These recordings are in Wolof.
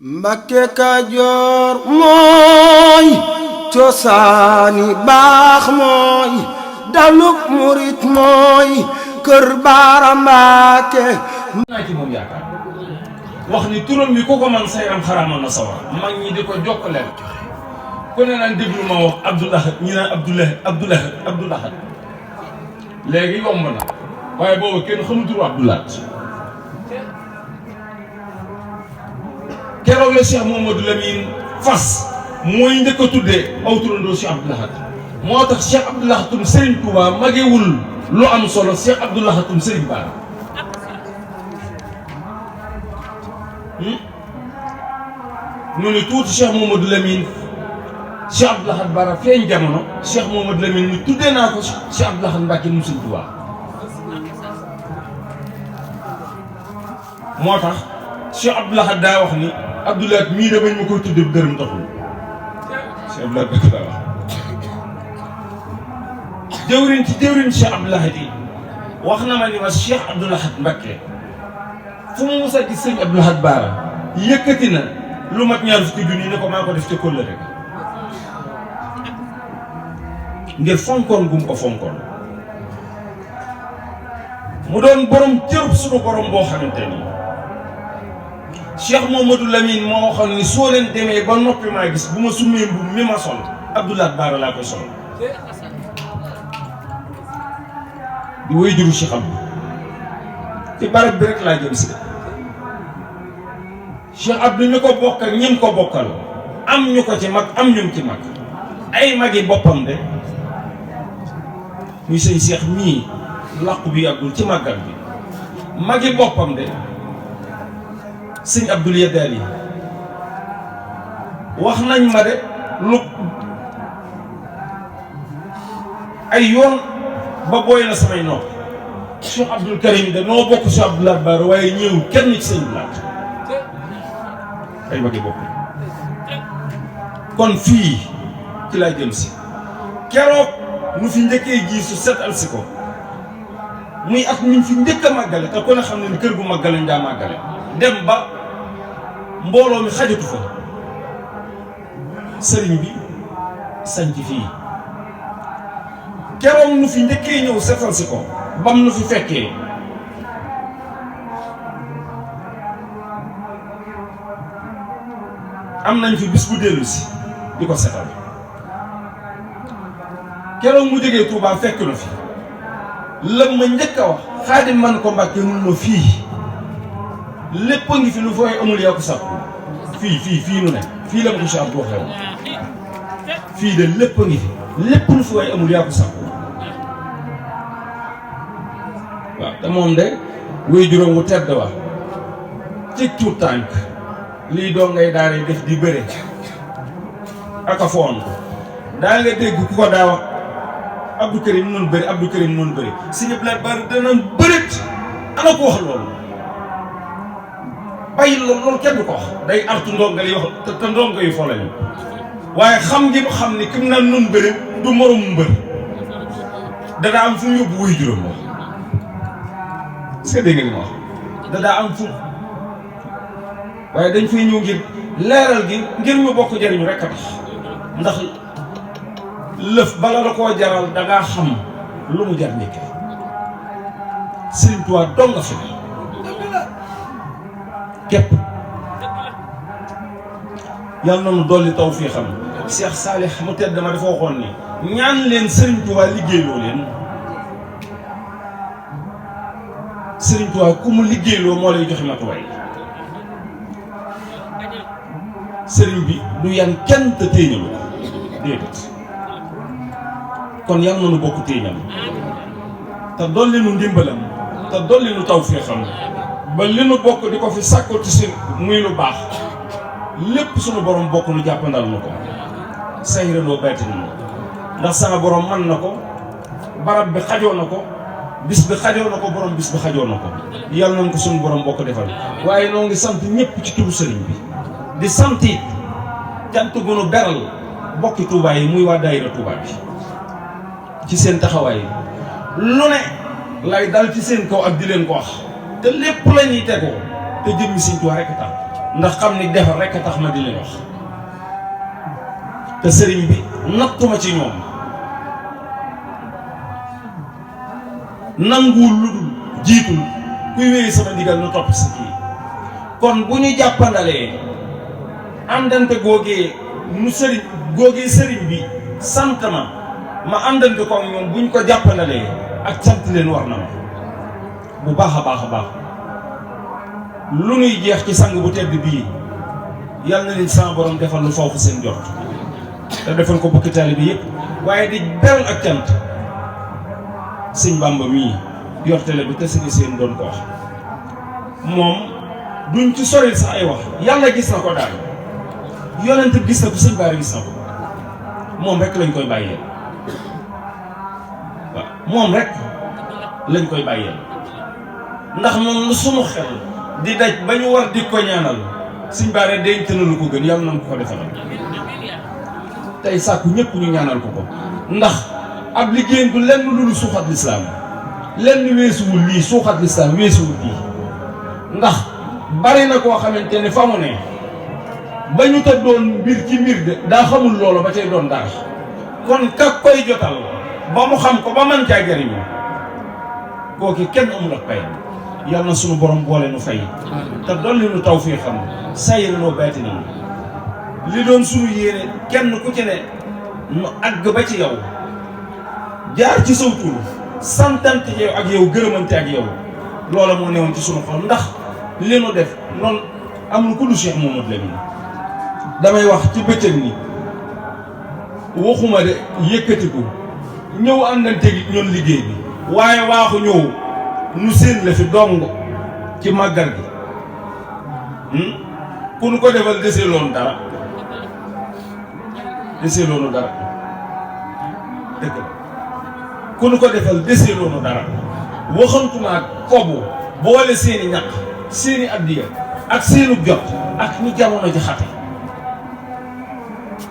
Mbakke Kajoor mooy cosaani baax mooy daluk murit mooy kër Baara Mbàkke naa ci moom yaakaar wax ni turam bi ku ko man say am xaraamal na sawar mag ñi di ko jokkaleel ku ne naan déglu ma wax Abdoulahat ñi naan Abdoulahat léegi yomb na waaye boobu kenn xamutul Abdoulahat keroog la Cheikh Mouhamadou Lamine Fass mooy njëkk a tuddee aw turandoo Cheikh Abdoulahat moo tax Cheikh Abdoulahatum Serigne Touba magewul lu am solo Cheikh Abdoulahatum Serigne Bara ñu ne tuuti Cheikh Mouhamadou Lamine Cheikh Abdoulahat Bara feeñ jamono Cheikh Mouhamadou Lamine ni tuddee naa ko Cheikh Abdoulahat Mbacke mu Serigne Touba moo tax Cheikh Abdoulahat daa wax ni Abdoulahat mii da bañ ma koy tuddee dërëm taxul Cheikh Abdoulahat dëkk daa wax jëwriñ ci jëwriñ Cheikh Abdoulahat yi wax na ma ni ma Cheikh Abdoulahat Mbacke fu mu musa gis sëñ Abdoulahat Bara yëkkati na lu mat ñaar fukki junni ne ko maa ko def ca kóllëre ngir fonkoon gum ko fonkoon mu doon borom cërub suñu borom boo xamante ni Cheikh Mouhamadou Lamine moo waxoon ni soo leen demee ba noppi maa gis bu ma summee mbubb mi ma sol Abdoulahat Bara laa koy sol di wéy juru Cheikh Abdou ci barab bi rek laa jëm si Cheikh Abdou ñu ko bokk ak ñim ko bokkal am ñu ko ci mag am ñum ci mag ay magi boppam de muy sëñ Cheikh mii làqu bi yàggul ci màggal bi magi boppam de sëñ Abdoul Yaddaali wax nañ ma de lu ay yoon ba booy na samay nopp Cheikh Abdoul Karim de noo bokk Cheikh Abdoulahat Bara waaye ñëw kenn ci sëñ Abdoulahat ay magi boppam kon fii ci laa jëm si keroog nu fi njëkkee ji su setal si ko muy at ñu fi njëkk a màggale te ku ne xam ne ni kër gu màggale ndaa màggale dem ba mbooloo mi xajatu fa sëriñ bi sanc fii keroog nu fi njëkkee ñëw setal si ko bam nu fi fekkee am nañ fi bis bu dellu si di ko setal keroog mu jógee Touba fekk na fi lëm ma njëkk a wax Xaadim man ko Mbàkke mun ma fii lépp a ngi fi lu fooy amul yaa ko sàkku fii nu ne fii la ma ko Cheikh Abdou waxee woon fii de lépp a ngi fi lépp lu fooy amul yaa ko sàkku waaw te moom de wéy juróom wu tedd wax ci tuut tànk lii doo ngay daal def di bëre ak a foon daa nga dégg ku ko daa wax Abdou Karim noonu bëri Sëñ Abdoulahat Bara danañ bëreet ana ko wax loolu bàyyi loolu kenn du ko wax day artu ndongal yi wax te ndongo yu fo lañu waaye xam ngi xam ni kim naan noonu bëri du moromu mbër dadaa am fu mu yóbbu wuy juróom wax est-ce que dégg nga li ma wax dadaa am fu waaye dañ fay ñëw ngir leeral gi ngir ñu bokk jariñu rekk a tax ndax lëf bala la koo jaral dangaa xam lu mu jar nekkee Sëriñ Tuubaa dong nga fi ne képp yàlla na nu dolli taw fii xam Cheikh Saalih mu tedd dama dafa waxoon ni ñaan leen Sëriñ Tuubaa liggéeyloo leen Sëriñ Tuubaa ku mu liggéeyloo moo lay joxe matuwaay sëriñ bi du yan kenn te téeñalu ko déedéet kon yàlla na nu bokk téeñam te dolli nu ndimbalam te dolli nu taw fii xam ba li nu bokk di ko fi sàkko ci si muy lu baax lépp sunu borom bokk nu jàppandal nu ko sayranoo baytin nu ndax sama borom mën na ko barab bi xajoo na ko bis bi xajoo na ko borom bis bi xajoo na ko yàlla nañ ko sunu borom bokk defal waaye noo ngi sant ñëpp ci turu sëriñ bi di sant it jant gu nu beral bokki Touba yi muy waa daayira Touba bi ci seen taxawaay lu ne lay dal ci seen kaw ak di leen ko wax te lépp la ñuy tegoo te jëmmi Sëriñ Tuubaa rekk tax ndax xam ni defar rek a tax ma di leen wax te sëriñ bi nattuma ci ñoom nanguwul lu dul jiitul kuy wéy sama ndigal nu topp si kii kon bu ñu jàppandalee àndante googee nu sëriñ googee sëriñ bi sant ma àndante ko ak ñoom bu ñu ko jàppandalee ak sant leen war na ma bu baax a baax a baax lu nuy jeex ci sang bu tedd bii yal na leen sama borom defal lu foofu seen jot te defal ko bokki taalibe bi yëpp waaye di beral ak cant sëñ Bamba mii yor télé bi te seen doon ko wax moom duñ ci soril sax ay wax yàlla gis na ko daal yonent gis na ko sëñ Baara gis na ko moom rek lañ koy bàyyee waaw moom rek lañ koy bàyyee ndax moom lu sunu xel di daj ba ñu war di ko ñaanal sëñ Baara denc na lu ko gën yàlla nañ ko defal tey sàkku ñëpp ñu ñaanal ko ko ndax ab liggéeyam du lenn lu dul suuxat lislaam lenn weesuwul lii suuxat lislaam weesuwul lii ndax bari na koo xamante ne fa mu ne ba ñu ta doon mbir ci mbir de daa xamul loolu ba cay doon dara kon kak koy jotal ba mu xam ko ba man caa jariñu kooki kenn amul ak payam yal na sunu borom boole nu fay te dolli nu taw fii xam sayir noo bayti na li doon sunu yéene kenn ku ci ne nu àgg ba ci yow jaar ci saw tur santante yow ak yow gërëmante ak yow loola moo newoon ci sunu xol ndax li nu def noonu amul ku du Cheikh Mamadou Lamine damay wax ci bëccëg ni waxuma de yëkkatiku ñëw àndante gi ñoon liggéey bi waaye waaxu ñëw nu séen la fi dong ci màggal gi ku nu ko defal desee loonu dara desee loonu dara dëgg la ku nu ko defal desee loonu dara waxantumaat kobu boole seeni ñaq seeni addiya ak seenu jot ak ni jamono ji xate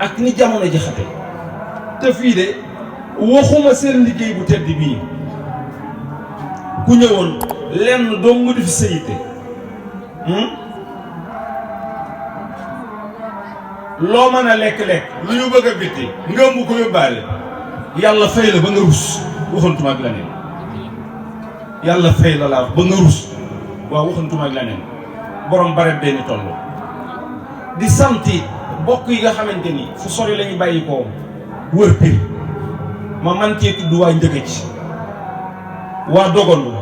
ak ni jamono ji xate te fii de waxuma seen liggéey bu tedd bii ku ñëwoon lenn doo mu di fi sëyite loo mën a lekk-lekk lu ñu bëgg a bitti nga ëmb ko yóbbaale yàlla fay la ba nga rus waxantuma ak leneen yàlla fay la laa wax ba nga rus waaw waxantuma ak leneen borom bare benn toll di santi bokk yi nga xamante ni fu sori lañu bàyyi ko wër pir ma man cee tudd waa Njëgëj waa Dogondu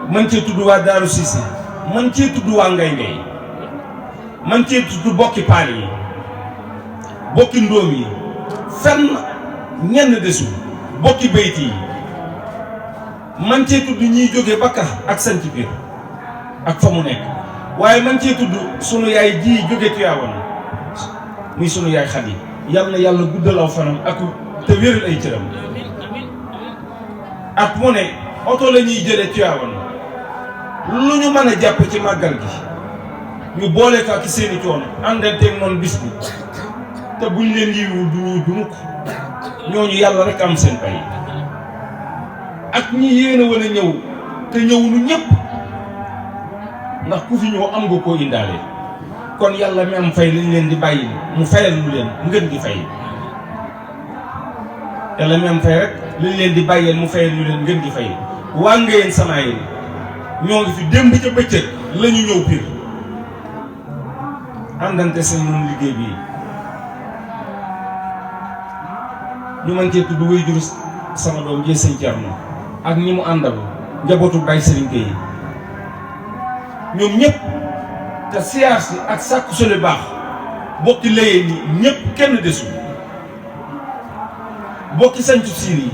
man cee tudd waa Daaru Siise man cee tudd waa Ngay Ngay man cee tudd bokki paal yi bokki ndóom yi fenn ñenn desul bokki bayti yi man cee tudd ñiy jóge Bakka ak sanc biir ak fa mu nekk waaye man cee tudd sunu yaay ji jóge Tiwaawan muy sunu yaay Xadi yal na yàlla guddalaw fanam ak te wéral ay cëram ak mu ne oto la ñuy jële Tiwaawan lu ñu mën a jàpp ci màggal gi ñu boole ko ak seeni coono àndanteeg noonu bis bi te buñ leen yiwul du ñuy dunu ko ñooñu yàlla rek am seen pay ak ñi yéen a wala ñëw te ñëwunu ñëpp ndax ku fi ñëw am nga koo indaale kon yàlla mi am fay lañ leen di bàyyi mu fayal mu leen ngeen di fay yàlla mi am fay rek lañ leen di bàyyeel mu fayal ñu leen ngeen di fay waa Ngayeen sama yéen ñoo ngi fi démb ca bëccëg la ñu ñëw Pire àndante seen noonu liggéey bii ñu mën cee tudd way jur sama doom jee sëñ Thierno ak ñi mu àndal njabootu Baye Serigne Gueye ñoom ñëpp te siyaar si ak sàkku sole baax bokki layee ni ñëpp kenn desul bokki sancu siin yi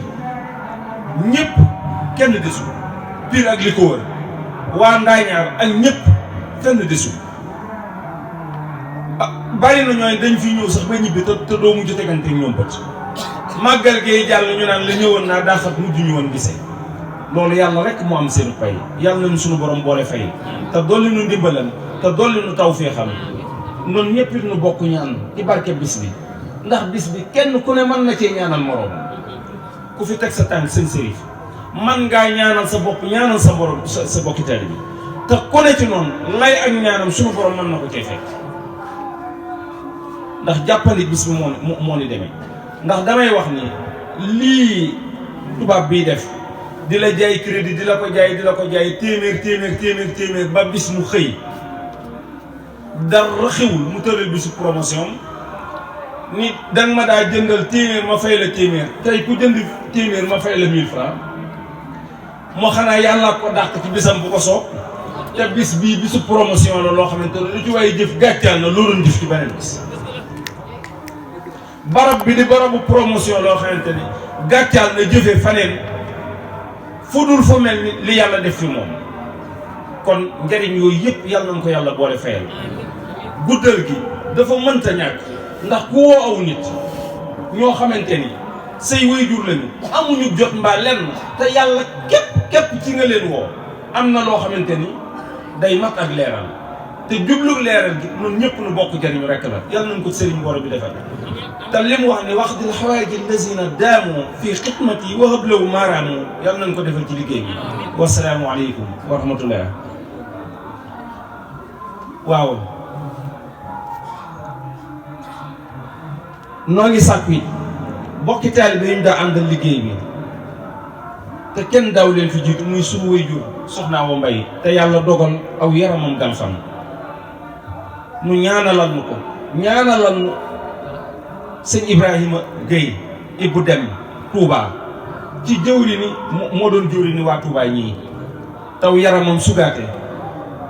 ñëpp kenn desul Pire ak li ko wër waa Ndaañaar ak ñëpp kenn desul bari na ñooy dañ fi ñëw sax ba ñibbi te doo mujj tegante ñoom bët màggal gee jàll ñu naan la ñëwoon naa daa xat mujj ñu woon gisee loolu yàlla rek moo am seen pay yàlla nañu suñu borom boole fay te dolli nu ndimbalan te dolli nu taw fee xam noonu ñëpp it nu bokk ñaan ci barke bis bi ndax bis bi kenn ku ne mën na cee ñaanal moroom ku fi teg sa tànk seen sërif man ngaa ñaanal sa bopp ñaanal sa borom sa bokki taalibe bi te ku ne ci noonu lay ak ñaanam suñu borom mën na ko cee fekk ndax jàppandi bis bi moo ni demee ndax damay wax ni lii tubaab bii def di la jaay crédit di la ko jaay téeméer ba bis mu xëy dara xewul mu tëral bisu promotion ni danga ma daa jëndal téeméer ma fay la téeméer tey ku jënd téeméer ma fay la 1000 francs moo xanaa yàlla ko dàq ci bisam bu ko soob te bis bii bisu promotion la loo xamante ne lu ci waaye jëf gàccaal na loolu jëf ci beneen bis barab bi di barabu promotion loo xamante ni gàccaal na jëfee faneen fu dul fu mel ni li yàlla def fi moom kon njariñ yooyu yëpp yàlla na ko yàlla boole fayal guddal gi dafa mënta ñàkk ndax ku woo aw nit ñoo xamante ni say waajur lañu amuñu jot mbaa lenn te yàlla képp ci nga leen woo am na loo xamante ni day mat ak leeral te jublu leeral gi ñun ñëpp nu bokk jariñu rekk la yàlla nañ ko sëriñ Boro bi defal te li mu wax ni wax dil xawaaji lazina daamu fii xidmati wa hablawu maaraamu yàlla nañ ko defal ci liggéey bi wasalaamu aleykum wa rahmatullah waaw noo ngi sàkku it bokki taalibe yi ñu daa àndal liggéey bi te kenn daaw leen fi jiitu muy suñu waajur Soxna Awa Mbaye te yàlla dogal aw yaramam gan fan nu ñaanalal nu ko ñaanalal nu sëñ Ibrahima Gueye Ibou Dem Touba ci jëwri ni moo doon jëwri ni waa Touba ñii taw yaramam sugaate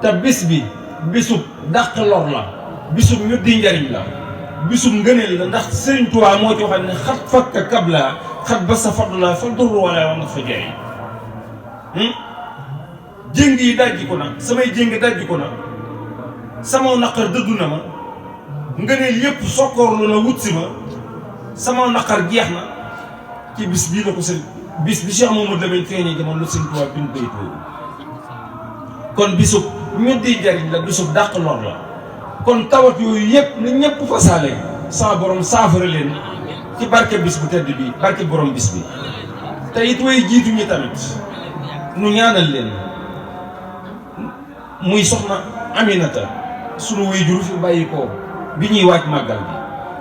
te bis bi bisub dàq lor la bisub ñu di njariñ la bisub ngëneel la ndax sëriñ Touba moo ci waxal ne xat fakka kabla xat ba sa fadla fa dur wala wa nga fa jëriñ jéng yi dajji ko na samay jéng dajji ko na sama naqar dëddu na ma ngëneel yëpp sokkoorlu na wut si ma sama naqar jeex na ci bis bii la ko sëriñ bis bi Cheikh Mamadou Lamine feeñee jamono lu sëriñ Touba bi ñu baytoo kon bisub ñu di jariñ la bisub dàq lor la kon tawat yooyu yëpp na ñëpp fasaale sama borom saafara leen ci barke bis bu tedd bi barke borom bis bi te it way jiitu ñi tamit nu ñaanal leen muy soxna Aminata sunu way juru fi bàyyi ko bi ñuy waaj màggal bi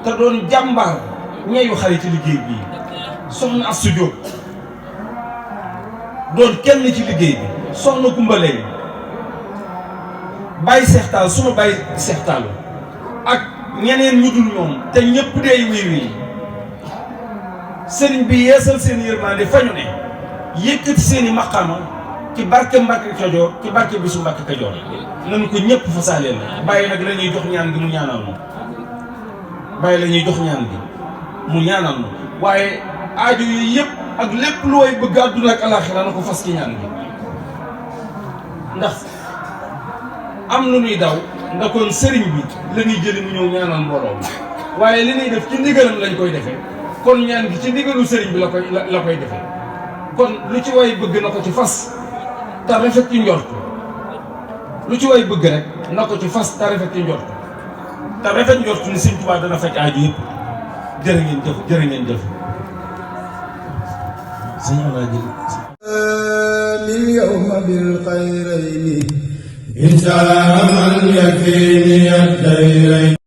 te doon jàmbaar ñeeyu xale ci liggéey bii soxna Astou Diop doon kenn ci liggéey bi soxna Kumbalee bàyyi seextaal suma bàyyi seextaalu ak ñeneen ñu dul ñoom te ñëpp dee wéy sëriñ bi yeesal seen yërmande fa ñu ne yëkkati seeni maqaama ci barke Mbàkke Kajoor ci barke bisu Mbàkke Kajoor nañu ko ñëpp fasaaleen bàyyi nag la ñuy jox ñaan gi mu ñaanal ma bàyyi la ñuy jox ñaan gi mu ñaanal ma waaye aajo yooyu yëpp ak lépp lu way bëgg àdduna ak alaaxira na ko fas ci ñaan gi ndax am lu ñuy daw nga kon sëriñ bi la ñuy jëli mu ñëw ñaanal mbooloo mi waaye li ñuy def ci ndigalam lañ koy defee kon ñaan gi ci ndigalu sëriñ bi la koy defee kon lu ci way bëgg na ko ci fas te rafet ci njort lu ci way bëgg rek na ko ci fas te rafet ci njort te rafet njort ni Sëriñ Tuubaa dana faj aaju yëpp jërë ngeen jëf sëñ Alaaji lil yawma bil xayrayni insha man yakfini ad-dayrayn